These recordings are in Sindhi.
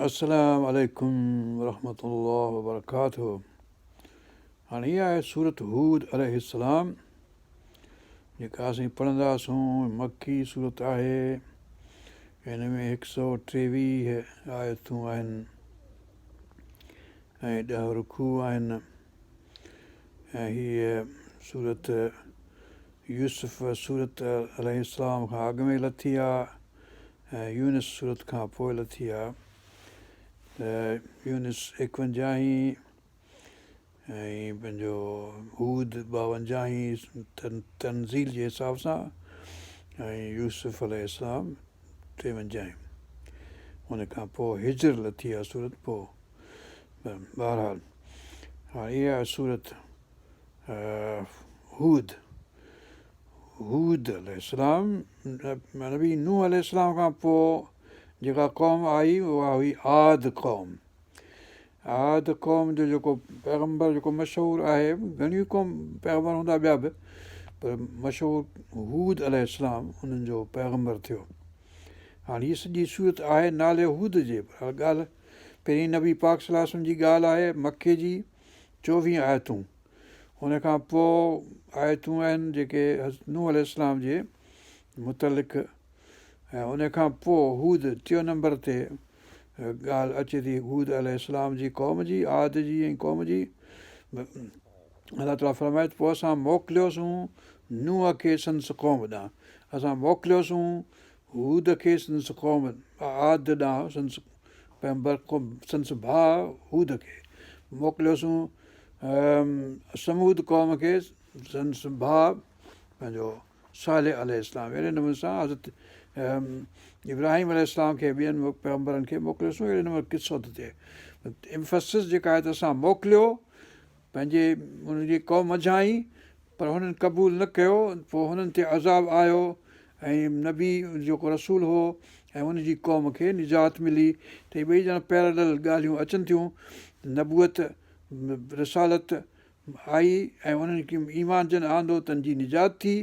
السلام عليڪم ورحمة الله وبرڪاته هاڻي هي آهي سورت هود عليه السلام جيڪا اسين پڙهنداسون مڪي سورت آهي هن ۾ هڪ سو ٽيويهه آيتون آهن ۽ ڏهه رڪوع آهن ۽ هيء سورت يوسف سورت عليه السلام کان اڳ ۾ لٿي آهي ۽ يونس سورت کان پوء لٿي آ ته يونس ايڪونجاهين ۽ پنهنجو هود ٻاونجاهين تنزيل جي حساب سان ۽ يوسف عليه السلام ٽيونجاهين ان کان پوء هجر لٿي آ سورت پوء بهرحال هاڻي اها سورت هود هود عليه السلام، نبي نوح عليه السلام کان پوء جيڪا قوم آئي اها هئي عاد قوم. عاد قوم جو جيڪو پيغمبر جيڪو مشهور آهي، گهڻيون قوم پيغمبر هوندا ٻيا به پر مشهور هود عليه السلام انهن جو پيغمبر ٿيو. هاڻي هي سڄي سورت آهي نالي هود جي پر ڳالهه پهرين نبي پاڪ صلي الله عليه وسلم جي ڳالهه آهي مڪي جي چوويهه آيتون ان کان پوء آيتون آهن جيڪي حضرت نوح عليه السلام جي متعلق ۽ ان کان پوء هود ٽيون نمبر تي ڳالهه اچي ٿي هود عليه السلام جي قوم جي عاد جي ۽ قوم جي الله تعاليٰ فرمائي ٿو پوء اسان موڪليوسون نوح کي سندس قوم ڏانهن اسان موڪليوسون هود کي سندس قوم عاد ڏانهن سندس پيغمبر سندس ڀاء هود کي موڪليوسون ثمود قوم کي سندس ڀاء پنهنجو صالح عليه السلام اهڙي نموني سان حضرت ابراهيم عليه السلام کي ٻين پيغمبرن کي موڪليوسون اهڙي نموني قصو ٿو ٿئي امفسس جيڪا آهي ته اسان موڪليو پنهنجي ان جي قوم منجهان ئي پر هنن قبول نه ڪيو پوء هنن تي عذاب آيو ۽ نبي جيڪو رسول هو ۽ ان جي قوم کي نجات ملي ته هي ٻئي ڄڻ پيرلل ڳالهيون اچن ٿيون نبوت رسالت آئي ۽ انهن کي ايمان جن آندو تن جي نجات ٿي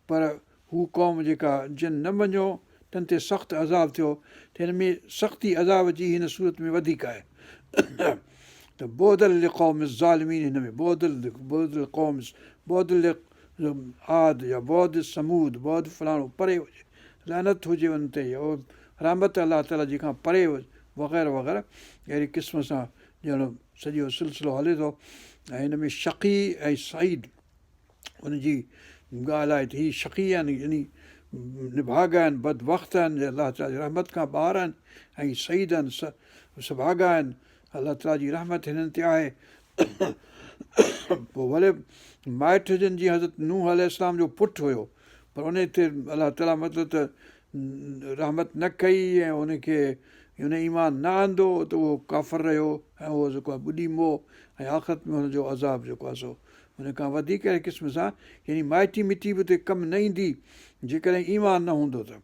پر هو قوم جيڪا جن نه مڃيو تن تي سخت عذاب ٿيو ته هن ۾ سختي عذاب جي هن سورت ۾ وڌيڪ آهي ته بعدا لقوم الظالمين هن ۾ بعدا بعد لقوم بعد عاد يا بعد ثمود بعد فلاڻو پري هجي لعنت هجي ان تي يا رحمت الله تعالي جي کان پري هجي وغيره وغيره اهڙي قسم سان ڄڻ سڄو سلسلو هلي ٿو ۽ هن ۾ شقي ۽ سعيد ان جي ڳالهه آهي ته هي شقي آهن يعني نڀاڳا آهن بدبخت آهن الله تعالي جي رحمت کان ٻاهر آهن ۽ سعيد آهن سڀاڳا آهن الله تعالي جي رحمت هنن تي آهي پوء ڀلي مائٽ هجن جيئن حضرت نوح عليه السلام جو پٽ هيو پر ان تي الله تعالي مطلب ته رحمت نه ڪئي ۽ ان کي ان ايمان نه آندو ته اهو ڪافر رهيو ۽ اهو جيڪو آهي ٻڏي مئو ۽ آخرت ۾ هن جو عذاب جيڪو آهي سو ان کان وڌيڪ اهڙي قسم سان يعني مائٽي مٽي به اتي ڪم نه ايندي جيڪڏهن ايمان نه هوندو ته.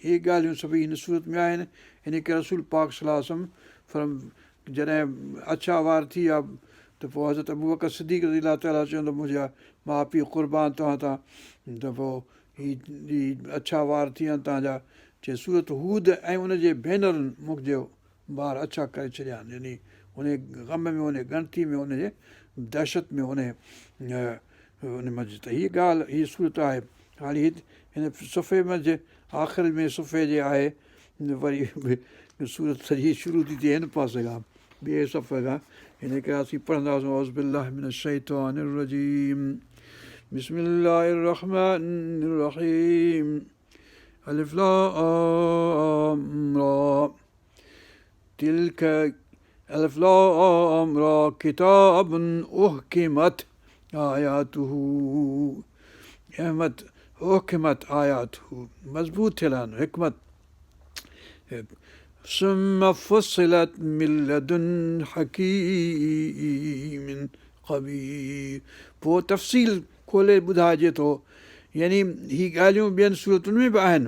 اهي ڳالهيون سڀئي هن سورت ۾ آهن ان ڪري رسول پاڪ صلي الله عليه وسلم فرم جڏهن اڇا وار ٿي ويا ته پوء حضرت ابوبڪر صديق رضي الله تعالٰي چون ته منهنجا ماء پيء قربان توهان تان ته پوء هي هي اڇا وار ٿي ويا آهن توهان جا چي سورت هود ۽ ان جي ڀينرن منهنجو وار اڇا ڪري ڇڏيا آهن يعني انهي غم ۾ انهي ڳڻتي ۾ انهي دهشت ۾ انهي ان منجهه ته هيء ڳالهه هيء سورت آهي هاڻي هت هن صفحي منجهه آخر ۾ صفحي جي آهي وري سورت سڄي شروع ٿي ٿئي هن پاسي کان ٻئي صفحي کان هن ڪري اسين پڙهنداسون اعوذ بالله من الشيطان الرجيم بسم الله الرحمن الرحيم الف لام را تلك الف لام را ڪتاب احڪمت آياته احمد احڪمت آياته مضبوط ٿيل آهن حڪمت ثم فصلت من لدن حڪيم خبير پوء تفصيل کولي ٻڌائجي ٿو يعني هي ڳالهيون ٻين سورتن ۾ به آهن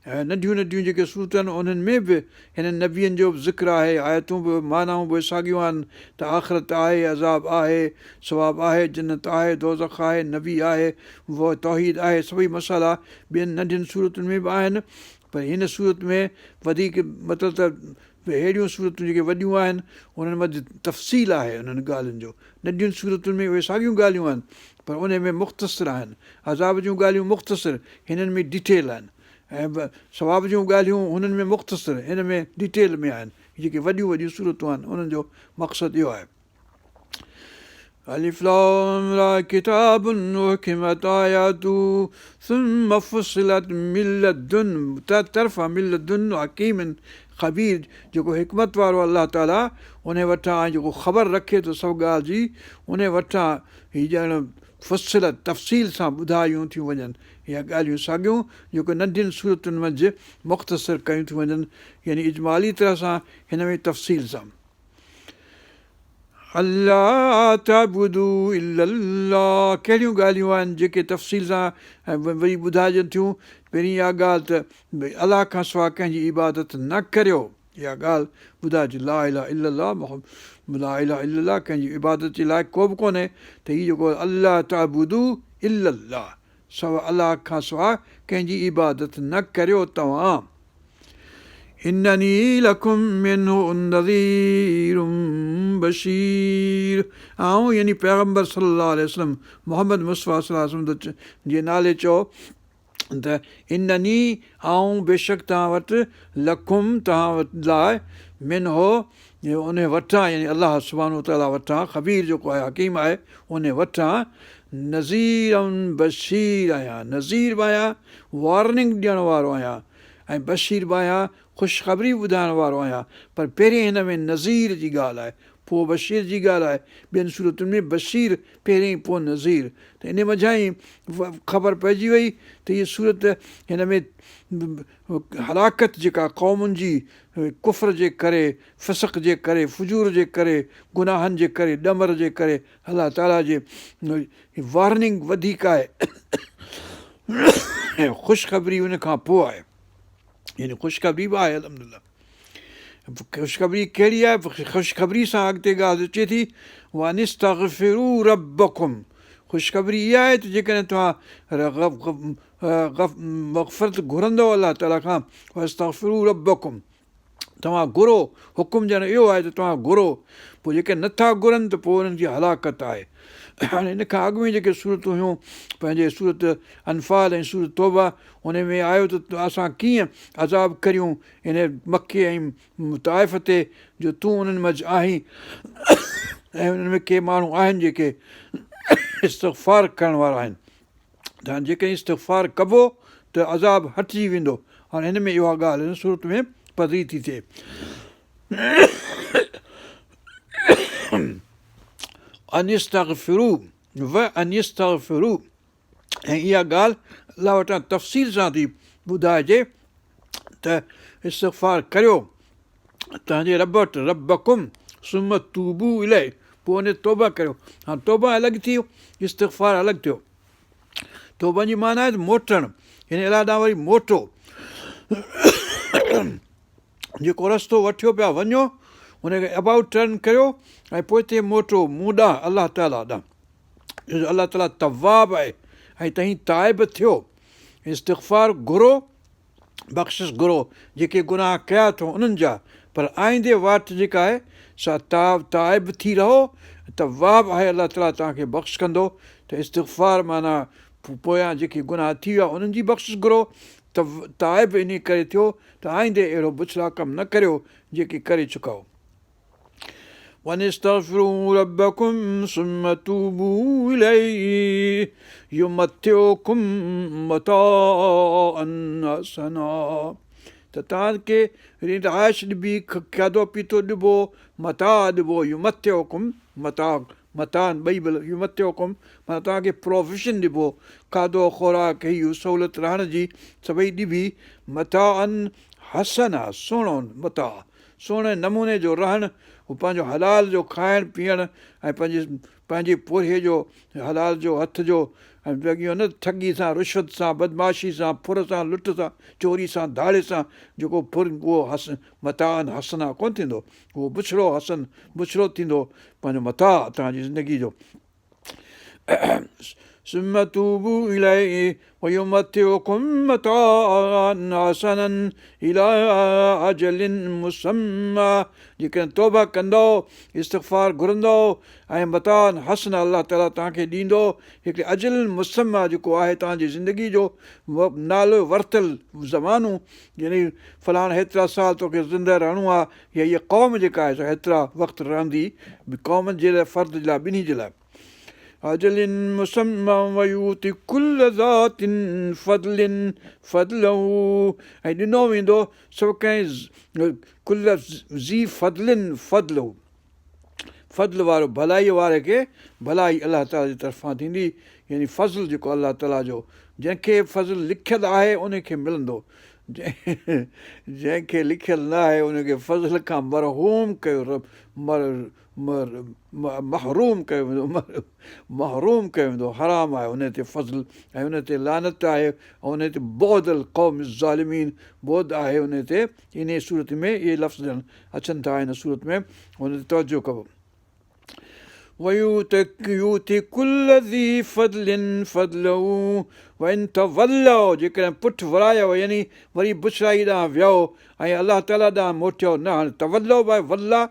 ۽ ننڍيون ننڍيون جيڪي سورتون آهن انهن ۾ به هنن نبين جو به ذڪر آهي آيتون به معنائون به ساڳيون آهن ته آخرت آهي عذاب آهي ثواب آهي جنت آهي دوزخ آهي نبي آهي توحيد آهي سڀئي مسئلا ٻين ننڍين سورتن ۾ به آهن پر هن سورت ۾ وڌيڪ مطلب ته اهڙيون سورتون جيڪي وڏيون آهن انهن منجه تفصيل آهي انهن ڳالهين جو ننڍين سورتن ۾ اهي ساڳيون ڳالهيون آهن پر انهي ۾ مختصر آهن عذاب جون ڳالهيون مختصر هنن ۾ ڊيٽيل آهن ۽ ثواب جون ڳالهيون هنن ۾ مختصر هن ۾ ڊيٽيل ۾ آهن جيڪي وڏيون وڏيون سورتون آهن انهن جو مقصد اهو آهي. الف لام را ڪتاب احڪمت آياته ثم فصلت من لدن طرفان من لدن حڪيم خبير جيڪو حڪمت وارو الله تعالي ان وٽان ۽ جيڪو خبر رکي ٿو سڀ ڳالهه جي ان وٽان هي ڄڻ فصلت تفصيل سان ٻڌايون ٿيون وڃن اها ڳالهيون ساڳيون جيڪو ننڍين سورتن منجهه مختصر ڪيون ٿيون وڃن يعني اجمالي طرح سان هن ۾ تفصيل سان. الا تعبدوا الا الله ڪهڙيون ڳالهيون آهن جيڪي تفصيل سان وري ٻڌائجن ٿيون پهرين اها ڳالهه ته ڀئي الله کان سواء ڪنهن جي عبادت نه ڪريو اها ڳالهه ٻڌائجي لا اله الا الله محمد لا اله الا الله ڪنهن جي عبادت جي لائق ڪو به ڪونهي ته هي جيڪو الا تعبدوا الا الله سواء الله کان سواء ڪنهن جي عبادت نه ڪريو توهان انني لڪم منه نذير بشير آئون يعني پيغمبر صلي الله عليه وسلم محمد مصطفيٰ صلي الله عليه وسلم جي نالي چئو ته انني آئون بيشڪ توهان وٽ لڪم توهان لاء منه ان وٽان يعني الله سبحانه وتعاليٰ وٽان خبير جيڪو آهي حڪيم آهي ان وٽان نذير بشير آهيان نذير به آهيان وارننگ ڏيڻ وارو آهيان ۽ بشير به آهيان خوشخبري به ٻڌائڻ وارو آهيان پر پهرين هن ۾ نذير جي ڳالهه آهي پوء بشير جي ڳالهه آهي ٻين سورتن ۾ بشير پهرين پوء نذير ته انهي منجهان ئي خبر پئجي وئي ته هيء سورت هن ۾ هلاڪت جيڪا قومن جي ڪفر جي ڪري فسق جي ڪري فجور جي ڪري گناهن جي ڪري ڏمر جي ڪري الله تعاليٰ جي وارننگ وڌيڪ آهي ۽ خوشخبري ان کان پوء آهي يعني خوشخبري به آهي الحمد لله خوشخبري ڪهڙي آهي خوشخبري سان اڳتي ڳالهه اچي ٿي وان استغفروا ربڪم خوشخبري اها آهي ته جيڪڏهن توهان مغفرت گهرندؤ الله تعاليٰ کان استغفروا ربڪم توهان گهرو، حڪم ڄڻ اهو آهي ته توهان گهرو، پوء جيڪي نه ٿا گهرن ته پوء انهن جي هلاڪت آهي. هاڻي ان کان اڳ ۾ جيڪي سورتون هيون پنهنجي سورت انفال ۽ سورت توبه ان ۾ آيو ته اسان ڪيئن عذاب ڪريون ان مڪي ۽ طائف تي جو تون انهن منجهه آهين ۽ انهن ۾ ڪي ماڻهو آهن جيڪي استغفار ڪرڻ وارا آهن. ته جيڪڏهن استغفار ڪبو ته عذاب هٽجي ويندو. هاڻي هن ۾ اها ڳالهه هن سورت ۾ پڌري ٿي ٿئي. ان استغفروا و ان استغفروا ۽ اها ڳالهه الله وٽان تفصيل سان ٿي ٻڌائجي ته استغفار ڪريو توهان جي رب وٽ، ربڪم، ثم توبوا اليه پوء ان توبه ڪريو. هاڻ توبه الڳ ٿي استغفار الڳ ٿيو. توبه جي معنيٰ آهي موٽڻ يعني الله ڏانهن وري موٽو. جيڪو رستو وٺيو پيا وڃو ان کي ابائوٽ ٽرن ڪريو ۽ پوئتي موٽو مون ڏانهن الله تعاليٰ ڏانهن. ڇو جو الله تعاليٰ تواب آهي ۽ توهين تائب ٿيو استغفار گهرو بخشش گهرو جيڪي گناهه ڪيا اٿو انهن جا پر آئيندي واٽ جيڪا آهي سا تائب ٿي رهو تواب آهي الله تعالي توهان کي بخش ڪندو ته استغفار معنيٰ پويان جيڪي گناهه ٿي ويا انهن جي بخشش گهرو ته تائب انهي ڪري ٿيو ته آئيندي اهڙو بڇڙا ڪم نه ڪريو جيڪي ڪري چڪا آهيو. وان استغفروا ربڪم ثم توبوا اليه يمتعڪم متاعا حسنا ته توهان کي رهائش ڏبي کاڌو پيتو ڏبو متاع ڏبو يمتعڪم متاع متاعا ٻئي به يمتعڪم معنيٰ توهان کي پروويزن ڏبو کاڌو خوراڪ هي سهولت رهڻ جي سڀئي ڏبي متاعا حسنا سهڻو متاع سهڻي نموني جو رهڻ، هو پنهنجو حلال جو کائڻ پيئڻ ۽ پنهنجي پنهنجي پورهيي جو حلال جو هٿ جو ۽ اهو نه ٺڳي سان رشوت سان بدمعاشي سان ڦر سان لٽ سان چوري سان ڌاڙي سان جيڪو ڦر اهو حسن متاعا حسنا ڪونه ٿيندو اهو بڇڙو حسن بڇڙو ٿيندو پنهنجو متاع توهان جي زندگي جو. ثم توبوا اليه ويمتعڪم متاعا حسنا الي اجل مسميٰ جيڪڏهن توبه ڪندؤ، استغفار گهرندؤ ۽ متاعا حسنا الله تعالي توهان کي ڏيندو هڪڙي اجل مسميٰ جيڪو آهي توهان جي زندگي جو نالو ورتل زمانو يعني فلاڻ هيترا سال توکي زنده رهڻو آهي يا هيء قوم جيڪا آهي سا هيترا وقت رهندي قوم جي لاء فرد جي لاء ٻنهي جي لاء. اجل مسميٰ ويؤت ڪل ذات فضل فضله ۽ ڏنو ويندو سڀ ڪنهن ڪل ذي فضل فضله فضل وارو ڀلائي واري کي ڀلائي الله تعالي جي طرفان ٿيندي يعني فضل جيڪو الله تعالي جو جنهن کي فضل لکيل آهي ان کي ملندو جنهن کي لکيل نه آهي ان کي فضل کان مرحوم ڪيو محروم ڪيو ويندو محروم ڪيو ويندو حرام آهي ان تي فضل ۽ ان تي لعنت آهي ۽ ان تي بعد القوم الظالمين بعد آهي ان تي انهي سورت ۾ اهي لفظ ڄڻ اچن ٿا هن سورت ۾ ان تي توجه ڪبو ويؤت ڪل ذي فضل فضله وان تولوا جيڪڏهن پٺ ورايو يعني وري بڇڙائي ڏانهن ويو ۽ الله تعاليٰ ڏانهن موٽيو نه هاڻي تولوا به آهي ولّا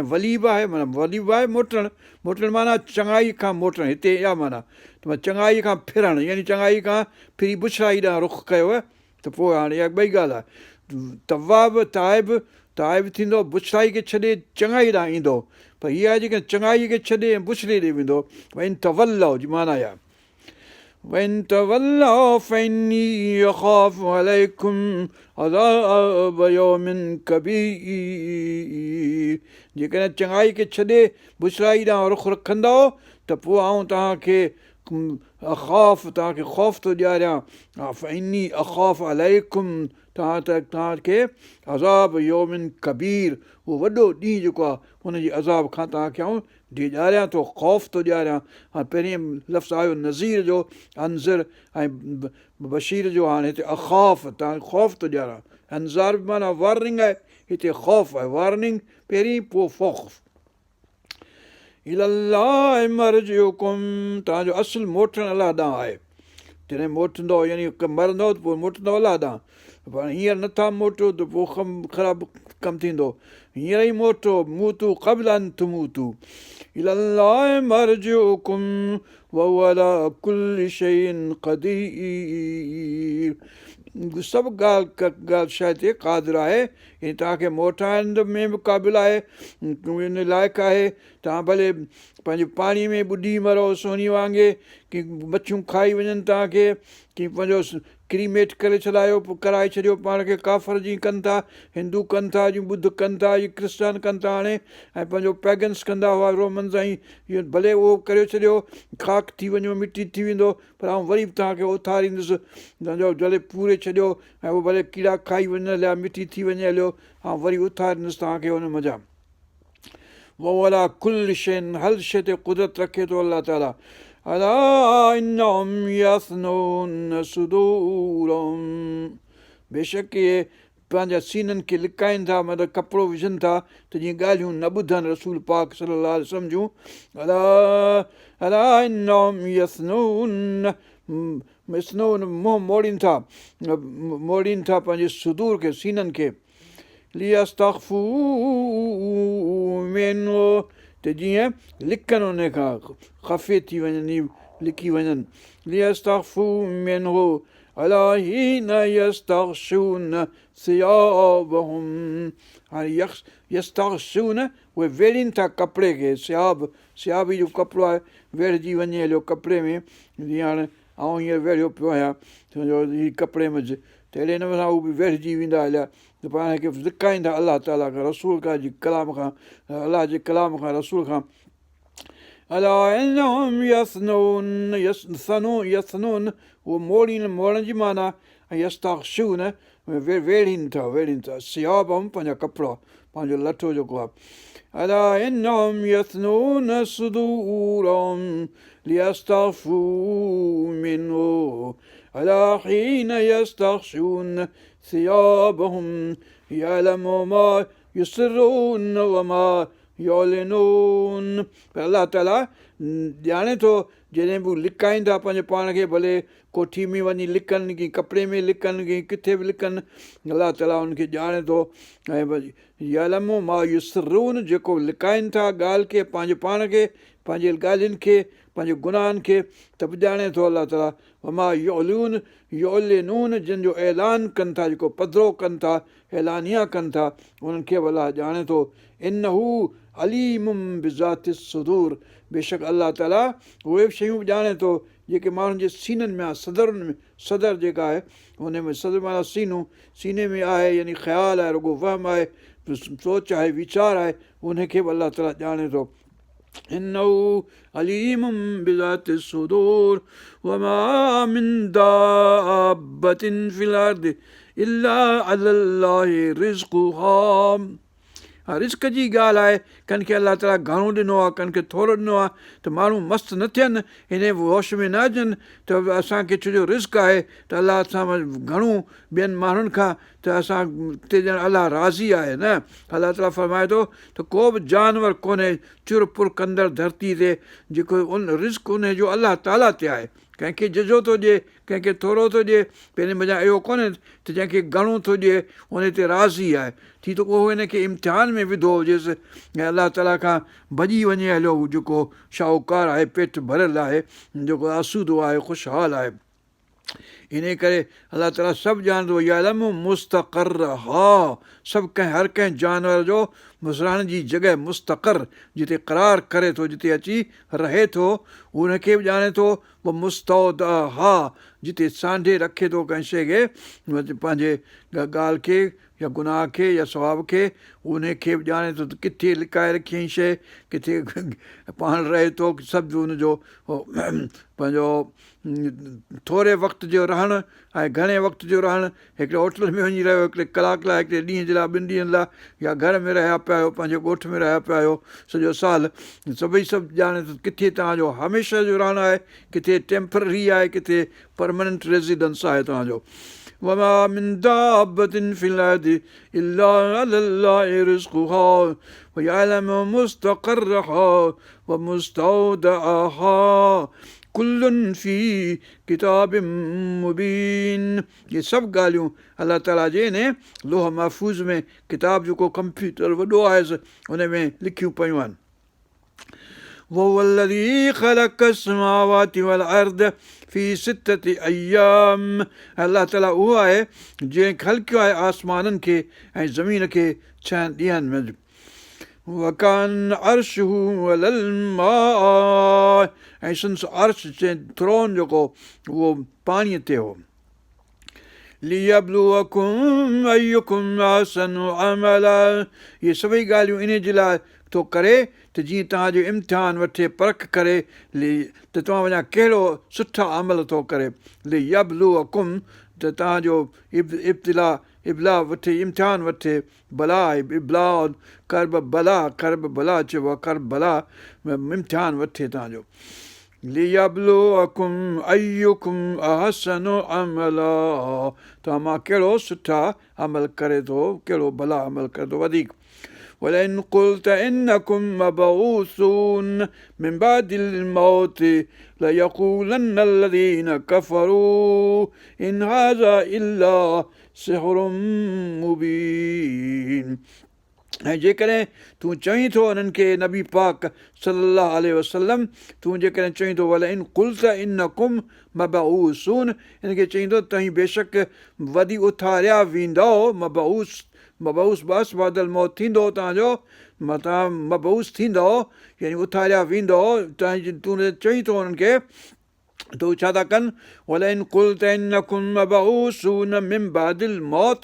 ۽ ولي به آهي معنيٰ ولي به آهي موٽڻ موٽڻ معنيٰ چڱائي کان موٽڻ هتي اها معنيٰ ته معنيٰ چڱائي کان ڦرڻ يعني چڱائي کان ڦري بڇڙائي ڏانهن رخ ڪيو ته پوء هاڻي اها ٻئي ڳالهه آهي تواب تائب تائب ٿيندو بڇڙائي کي ڇڏي چڱائي ڏانهن ايندو پر هي آهي جيڪڏهن چڱائي کي ڇڏي ۽ بڇڙي ڏي ويندو وان تولوا جي معنيٰ اها وان تولوا فاني اخاف عليڪم عذاب يوم ڪبير جيڪڏهن چڱائي کي ڇڏي بڇڙائي ڏانهن رخ رکندؤ ته پوء آئون توهان کي اخاف توهان کي خوف ٿو ڏياريان فاني اخاف عليڪم توهان توهان کي عذاب يوم ڪبير اهو وڏو ڏينهن جيڪو آهي ان جي عذاب کان توهان کي آئون ڊيڄاريان ٿو، خوف ٿو ڏياريان. هاڻ پهرين لفظ آيو نذير جو، انذر ۽ بشير جو هاڻ هتي اخاف، توهان کي خوف ٿو ڏياران. انذار به معنيٰ وارننگ آهي، هتي خوف آهي، وارننگ پهرين پوء خوف. الي الله مرجعڪم توهان جو اصل موٽڻ الله ڏانهن آهي. جڏهن موٽندؤ يعني مرندؤ ته پوء موٽندؤ الله ڏانهن. پر هينئر نه ٿا موٽو ته پوء خراب ڪم ٿيندو. هينئر ئي موٽو، موتوا قبل ان تموتوا الي الله مرجعڪم وهو علي ڪل شيء قدير سڀ ڳالهه ڳالهه شيء تي قادر آهي يعني توهان کي موٽائڻ ۾ به قابل آهي ان لائق آهي توهان ڀلي پنهنجي پاڻي ۾ ٻڏي مرو سهڻي وانگي ڪي مڇيون کائي وڃن توهان کي ڪي پنهنجو ڪريميٽ ڪري ڇڏايو ڪرائي ڇڏيو پاڻ کي ڪافر جيئن ڪن ٿا هندو ڪن ٿا جيئن ٻڌ ڪن ٿا جيئن ڪرسچن ڪن ٿا هاڻي ۽ پنهنجو پيگنس ڪندا هئا رومنز ۽ اهو ڀلي اهو ڪريو ڇڏيو خاڪ ٿي وڃو مٽي ٿي ويندو پر آئون وري به توهان کي اٿاريندس پنهنجو ڀلي پوري ڇڏيو ۽ اهو ڀلي ڪيڙا کائي وڃن هليا مٽي ٿي وڃي هليو آئون وري اٿاريندس توهان کي ان منجهان وهو علي ڪل شيء هر شيء تي قدرت رکي ٿو الله تعالي الا انهم يثنون صدورهم بيشڪ اهي پنهنجا سينن کي لڪائين ٿا مطلب ڪپڙو وجهن ٿا ته جيئن ڳالهيون نه ٻڌن رسول پاڪ صلي الله عليه وسلم جون الا الا انهم يثنون يثنون منهن موڙين ٿا موڙين ٿا پنهنجي صدور کي سينن کي ليستخفوا منه ته جيئن لڪن ان کان خفي ٿي وڃن لڪي وڃن ليستخفوا منه الا حين يستغشون ثيابهم هاڻي يستغشون اهي ويڙهين ٿا ڪپڙي کي ثياب ثياب هي جو ڪپڙو آهي ويڙهجي وڃي هليو ڪپڙي ۾ جيئن هاڻي آئون هينئر ويڙهيو پيو آهيان سمجهو هي ڪپڙي منجهه ته اهڙي نموني سان هو به ويڙهجي ويندا هليا ته پاڻ کي لڪائين ٿا الله تعاليٰ کان رسول کان جي ڪلام کان الله جي ڪلام کان رسول کان الا انهم يثنون يثنون يثنون هو موڙين موڙڻ جي معنيٰ ۽ يستغشون ويڙهين ٿا ويڙهين ٿا ثيابهم پنهنجا ڪپڙا پنهنجو لٽو جيڪو آهي الا انهم يثنون صدورهم ليستخفوا منه الا حين يستغشون ثيابهم يعلم ما يسرون وما يعلنون پر الله تعالي ڄاڻي ٿو جڏهن به هو لڪائين ٿا پنهنجو پاڻ کي ڀلي ڪوٺي ۾ وڃي لڪن ڪي ڪپڙي ۾ لڪن ڪي ڪٿي به لڪن الله تعاليٰ انهن کي ڄاڻي ٿو ۽ يعلم ما يسرون جيڪو لڪائين ٿا ڳالهه کي پنهنجو پاڻ کي پنهنجي ڳالهين کي پنهنجي گناهن کي ته به ڄاڻي ٿو الله تعاليٰ وما يعلون يعلنون جن جو اعلان ڪن ٿا جيڪو پڌرو ڪن ٿا اعلانيه ڪن ٿا انهن کي به الله ڄاڻي ٿو انه عليم بذات الصدور بيشڪ الله تعاليٰ اهي به شيون به ڄاڻي ٿو جيڪي ماڻهن جي سينن ۾ آهن صدرن ۾ صدر جيڪا آهي ان ۾ صدر معنيٰ سينو سيني ۾ آهي يعني خيال آهي رڳو وهم آهي سوچ آهي ويچار آهي ان کي به الله تعاليٰ ڄاڻي ٿو انه عليم بذات الصدور وما من دابة في الارض الا علي الله رزقها رزق جي ڳالهه آهي ڪن کي الله تعاليٰ گهڻو ڏنو آهي ڪن کي ٿورو ڏنو آهي ته ماڻهو مست نه ٿين هن هوش ۾ نه اچن ته اسان کي ڇو جو رزق آهي ته الله اسان گهڻو ٻين ماڻهن کان ته اسان تي ڄڻ الله راضي آهي نه الله تعاليٰ فرمائي ٿو ته ڪو به جانور ڪونهي چر پر ڪندڙ ڌرتي تي جيڪو ان رزق انهي جو الله تعاليٰ تي آهي ڪنهن کي ججهو ٿو ڏئي ڪنهن کي ٿورو ٿو ڏئي پنهنجي منجهان اهو ڪونهي ته جنهن کي گهڻو ٿو ڏئي انهي تي راضي آهي ٿي ٿو اهو هن کي امتحان ۾ وڌو هجيس ۽ الله تعاليٰ کان ڀڄي وڃي هليو جيڪو شاهوڪار آهي پيٽ ڀريل آهي جيڪو آسودو آهي خوشحال آهي انهيء ڪري الله تعاليٰ سڀ ڄاڻندو يعلم مستقرها سڀ ڪنهن هر ڪنهن جانور جو رهڻ جي جڳهه مستقر جتي قرار ڪري ٿو جتي اچي رهي ٿو ان کي به ڄاڻي ٿو ومستودعها جتي سانڍي رکي ٿو ڪنهن شيء کي پنهنجي ڳالهه کي يا گناهه کي يا ثواب کي انهي کي به ڄاڻي ٿو ته ڪٿي لڪائي رکيائين شيء ڪٿي پاڻ رهي ٿو سڀ ان جو پنهنجو ٿوري وقت جو رهڻ ۽ گهڻي وقت جو رهڻ، هڪڙي هوٽل ۾ وڃي رهيو هڪڙي ڪلاڪ لاء، هڪڙي ڏينهن جي لاء، ٻن ڏينهن لاء يا گهر ۾ رهيا پيا آهيو، پنهنجي ڳوٺ ۾ رهيا پيا آهيو سڄو سال، سڀئي سڀ ڄاڻي ٿو ته ڪٿي توهان جو هميشه جو رهڻ آهي، ڪٿي ٽيمپرري آهي، ڪٿي پرمننٽ ريزيڊنس آهي توهان جو. وما من دابة في الارض الا علي الله رزقها ويعلم مستقرها ومستودعها ڪل في ڪتاب مبين اهي سڀ ڳالهيون الله تعاليٰ جي انهي لوح محفوظ ۾ ڪتاب جيڪو ڪمپيوٽر وڏو آهيس ان ۾ لکيون پيون آهن. وهو الذي خلق السماوات والارض في ستة ايام الله تعاليٰ اهو آهي جنهن خلقيو آهي آسمانن کي ۽ زمين کي ڇهن ڏينهن ۾. وڪان عرشه علي الماء ۽ سندس عرش ٿرون جيڪو اهو پاڻيء تي هو. ليبلوڪم ايڪم احسن عملا اهي سڀئي ڳالهيون انهي جي لاء ٿو ڪري ته جيئن توهان جو امتحان وٺي پرک ڪري ته توهان منجهان ڪهڙو سٺا عمل ٿو ڪري ليبلوڪم ته توهان جو ابتلا ابلا وٺي امتحان وٺي بلا ابلاء ڪرب بلا ڪرب بلا چئبو آهي ڪرب بلا امتحان وٺي توهان جو ليبلوڪم ايڪم احسن عملا توهان مان ڪهڙو سٺا عمل ڪري ٿو ڪهڙو ڀلا عمل ڪري ٿو وڌيڪ ولئن قلت انڪم مبعوثون من بعد الموت ليقولن الذين كفروا ان هذا الا سحر مبين ۽ جيڪڏهن تون چوين ٿو انهن کي نبي پاڪ صلي الله عليه وسلم تون جيڪڏهن چوين ٿو ولئن قلت انڪم مبعوثون ان کي چوين ٿو توهين بيشڪ وري اٿاريا ويندؤ مبعوث مبعوث بعث بعد الموت ٿيندو توهان جو توهان مبعوث ٿيندؤ يعني اٿاريا ويندؤ تون چوين ٿو انهن کي ته هو ڇا ٿا ڪن؟ ولئن قلت انڪم مبعوثون من بعد الموت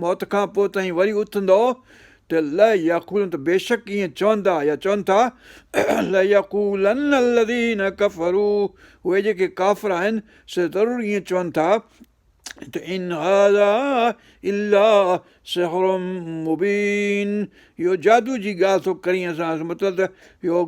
موت کان پوء توهين وري اٿندؤ ته ليقولن ته بيشڪ ائين چوندا يا چون ٿا ليقولن الذين ڪفروا اهي جيڪي ڪافر آهن سي ضرور ائين چون ٿا. ته ان هذا الا سحر مبين اهو جادو جي ڳالهه ٿو ڪرين اسان سان مطلب ته اهو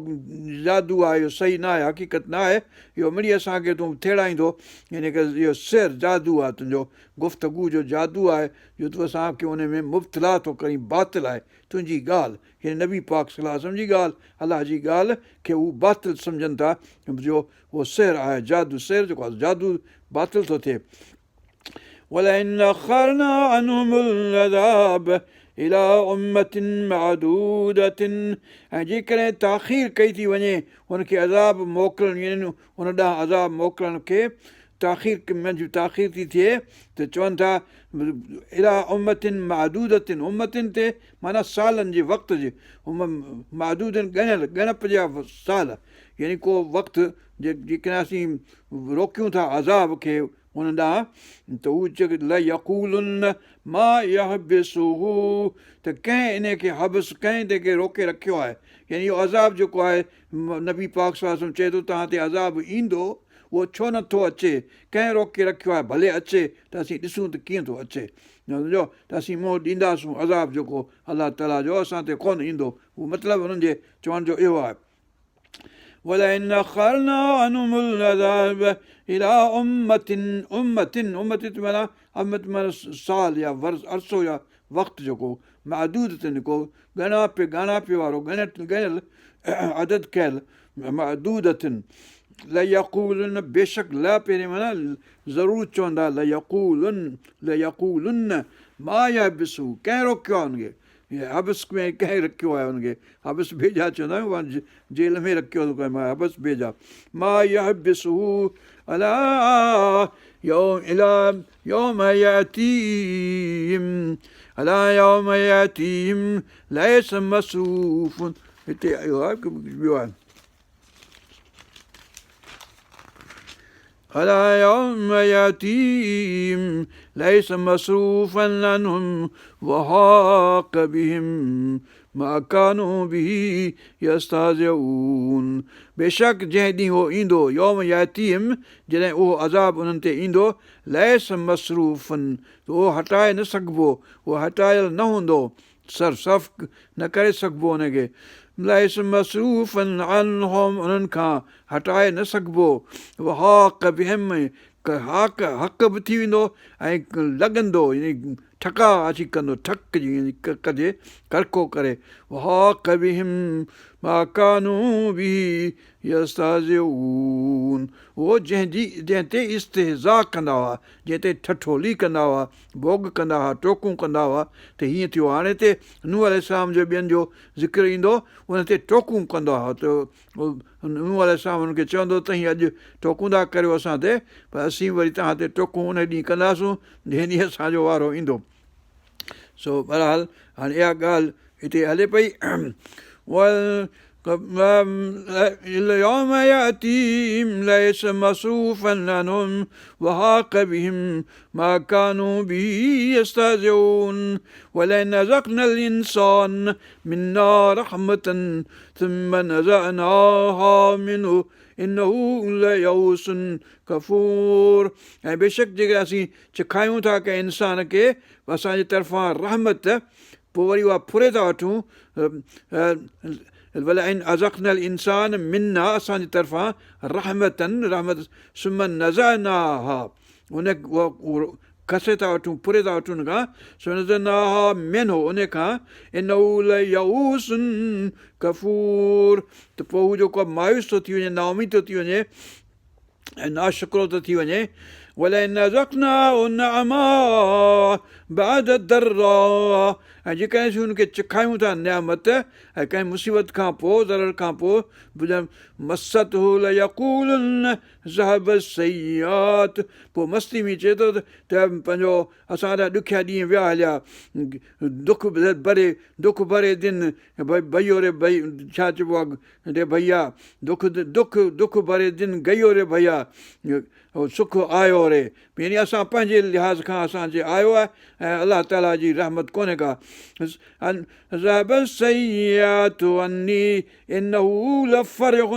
جادو آهي اهو صحيح نه آهي حقيقت نه آهي اهو مڙئي اسان کي تون ٿيڙائيندو يعني ڪه اهو سحر جادو آهي تنهنجو گفتگو جو جادو آهي جو تون اسان کي ان ۾ مبتلا ٿو ڪرين باطل آهي تنهنجي ڳالهه يعني نبي پاڪ صلي الله عليه وسلم جي ڳالهه الله جي ڳالهه کي هو باطل سمجهن ٿا جو اهو سحر آهي جادو سحر جيڪو آهي جادو باطل ٿو ٿئي ولئن اخرنا عنهم العذاب الي امة معدودة ۽ جيڪڏهن تاخير ڪئي ٿي وڃي ان کي عذاب موڪلڻ يعني ان ڏانهن عذاب موڪلڻ کي تاخير منجهه تاخير ٿي ٿئي ته چون ٿا الي امة معدودة امة تي معنيٰ سالن جي وقت جي معدود ڳڻيل ڳڻپ جا سال يعني ڪو وقت جيڪڏهن اسين روڪيون ٿا عذاب کي ان ڏانهن ته هو چئي ليقولن ما يحبسه ته ڪنهن ان کي حبس ڪنهن ان کي روڪي رکيو آهي يعني اهو عذاب جيڪو آهي نبي پاڪ صلي الله عليه وسلم چئي ٿو توهان تي عذاب ايندو اهو ڇو نه ٿو اچي ڪنهن روڪي رکيو آهي ڀلي اچي ته اسين ڏسون ته ڪيئن ٿو اچي سمجهو ته اسين منهن ڏينداسون عذاب جيڪو الله تعاليٰ جو اسان تي ڪونه ايندو اهو مطلب انهن جي چوڻ جو اهو آهي ولئن اخرنا عنهم العذاب الى امة امة امة معنيٰ امة معنيٰ سال يا ورس عرصو يا وقت جيڪو معدودة ڪو ڳڻاپي ڳاڻاپي وارو ڳڻيل عدد ڪيل معدودة ليقولن بيشڪ لا پهرين معنيٰ ضرور چوندا ليقولن ليقولن ما يحبسه ڪنهن روڪيو آهي ان کي حبس ۾ ڪنهن رکيو آهي ان کي حبس بيجا چوندا آهيون جيل ۾ رکيو ڪنهن حبس بيجا ما يحبسه الي يوم الي يوم ياتيهم الي يوم ياتيهم ليس مصروف هتي آيو آهي ٻيو آهي الي يوم ياتيهم ليس مصروفا عنهم وحاق بهم ما ڪانوا به يستهزئون بيشڪ جنهن ڏينهن اهو ايندو، يوم ياتيهم جڏهن اهو عذاب انهن تي ايندو، ليس مصروفا ته اهو هٽائي نه سگهبو، اهو هٽايل نه هوندو، صرف نه ڪري سگهبو ان کي، ليس مصروفا عنهم انهن کان هٽائي نه سگهبو، وحاق بهم حاق حق به ٿي ويندو ۽ لڳندو يعني ٺڪاء اچي ڪندو ٺڪ جيئن ڪجي ڪڙڪو ڪري وحاق بهم ما ڪانوا به يستهزئون اهو جنهن جي جنهن تي استهزاء ڪندا هئا جنهن تي ٺٺولي ڪندا هئا ڀوڳ ڪندا هئا ٽوڪون ڪندا هئا ته هيئن ٿيو هاڻي هتي نوح عليه السلام جو ٻين جو ذڪر ايندو ان تي ٽوڪون ڪندا هئا ته نوح عليه السلام انهن کي چوندو ته توهين اڄ ٽوڪون ٿا ڪريو اسان تي پر اسين وري توهان تي ٽوڪون ان ڏينهن ڪنداسون جنهن ڏينهن اسان جو وارو ايندو. سو بهرحال هاڻي اها ڳالهه هتي هلي پئي. يوم ياتيهم ليس مصروفا عنهم وحاق بهم ما كانوا به يستهزئون ولئن اذقنا الانسان منا رحمة ثم نزعناها منه انه ليئوس ڪفور ۽ بيشڪ جيڪڏهن اسين چکايون ٿا ڪنهن انسان کي اسان جي طرفان رحمت پوء وري اها ڦري ٿا وٺون ولئن اذقنا الانسان منا اسان جي طرفان رحمة رحمت ثم نزعناها ان کسي ٿا وٺون، ڦري ٿا وٺون ان کان، ثم نزعناها منه ان کان، انه ليئوس ڪفور ته پوء هو جيڪو آهي مايوس ٿو ٿي وڃي، نااميد ٿو ٿي وڃي ۽ ناشڪرو ٿو ٿي وڃي. ولئن اذقناه نعماء بعد ضراء ۽ جيڪڏهن اسين ان کي چکايون ٿا نعمت ۽ ڪنهن مصيبت کان پوء، ضرر کان پوء، مسته ليقولن ذهب السيئات پوء مستي ۾ چئي ٿو ته پنهنجو اسان جا ڏکيا ڏينهن ويا هليا دک ڀري دک ڀري دن ڀئيو ري ڀئي ڇا چئبو آهي ري ڀئيا دک دک دک ڀري دن گيو ري ڀئيا سک آيو ري يعني اسان پنهنجي لحاظ کان اسان جي آيو آهي ۽ الله تعاليٰ جي رحمت ڪونهي ڪا. اذهب السيئات عني انه لفرح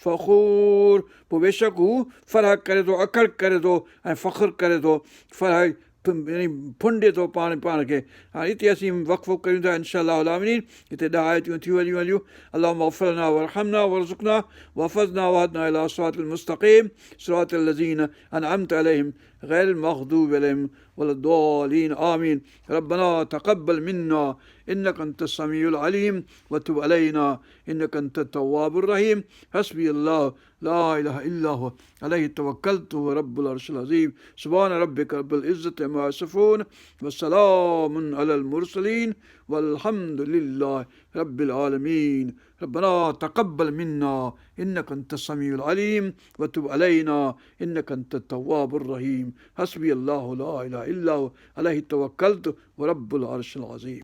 فخور پوء بيشڪ هو فرح ڪري ٿو اکڙ ڪري ٿو ۽ فخر ڪري ٿو فرح يعني ڦنڊي ٿو پاڻ پاڻ کي هاڻي هتي اسين وقفو ڪريون ٿا انشاء الله العالمين هتي ڏهه آيتون ٿيون هليون هليون اللهم اغفر لنا وارحمنا وارزقنا واحفظنا واهدنا الى صراط المستقيم صراط الذين انعمت عليهم غير المغضوب عليهم ولا الضالين آمين ربنا تقبل منا إنك أنت السميع العليم وتب علينا إنك أنت التواب الرحيم حسبي الله لا إله إلا هو عليه توكلت هو رب العرش العظيم سبحان ربك رب العزة عما يصفون وسلام على المرسلين والحمد لله رب العالمين ربنا تقبل منا إنك أنت السميع العليم وتب علينا إنك أنت التواب الرحيم حسبي الله لا إله إلا هو عليه توكلت ورب العرش العظيم.